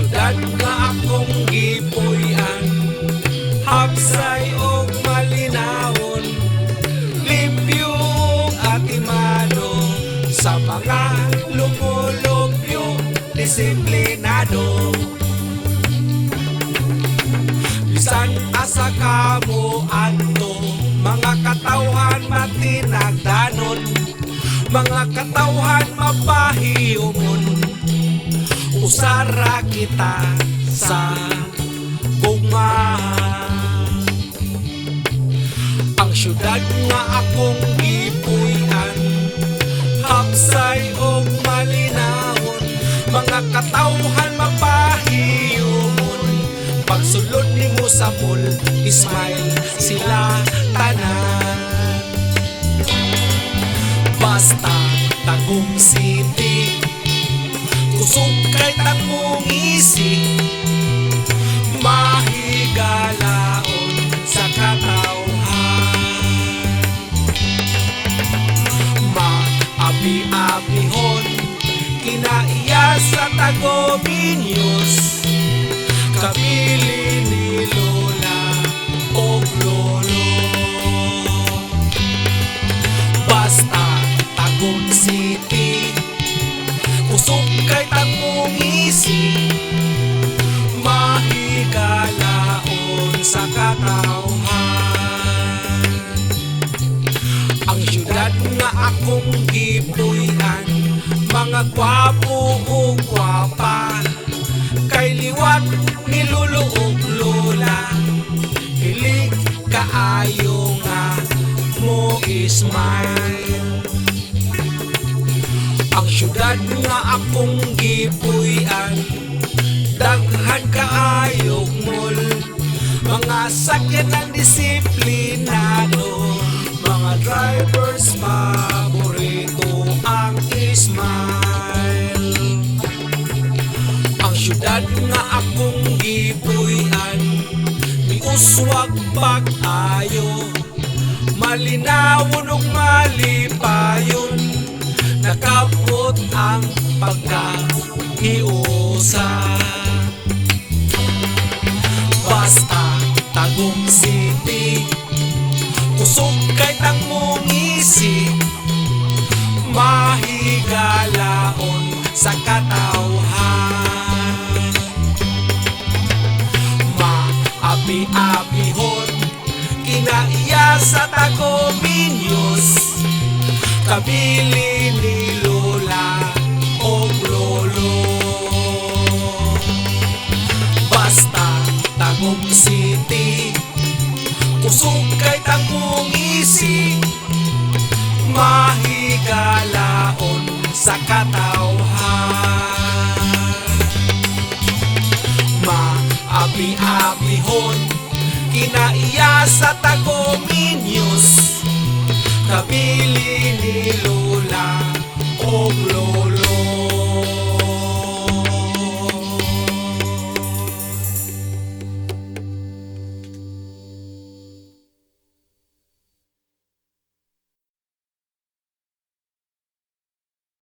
Syudad nga akong gipuy-an, hapsay og malinawon, limpyo ug atimado, sa mga lumulupyo, disiplinado. Bisan asa ka mo adto, mga katawhan matinagdanon, mga katawhan mapahiyumon. Usara kita sa gugma. Ang syudad nga akong gipuy-an, hapsay og malinawon, mga katawhan mapahiyumon. Pagsulod nimo sa mall, smile sila tanan. Basta Tagum City, kusog kay tagmungisi, mahigalaon sa katawhan. Maabi-abihon, kinaiya sa Tagumenyos, kabili ni Lola og Lolo. Basta Tagum City, kusog kay tagmungisi, mahigalaon sa katawhan. Ang syudad nga akong gipuy-an, mga gwapo ug gwapa, kay liwat ni lolo ug lola, hilig kaayo nga mo smile. Ang syudad nga akong gipuy-an, daghan kaayog mall, mga sakyanan disiplinado, mga drivers paborito ang smile. Ang syudad nga akong gipuy-an, miuswag pag-ayo, malinawon ug malipayon, nakabot ang pagkahiusa. Basta Tagum City, kusog kay tagmungisi, mahigalaon sa katawhan. Maabi-abihon, kinaiya sa Tagumenyos, kabili ni Lola og Lolo. Basta Tagum City, kusog kay tagmungisi, mahigalaon sa katawhan. Maabi-abihon, kinaiya sa Tagumenyos, kabili ni Lola og Lolo.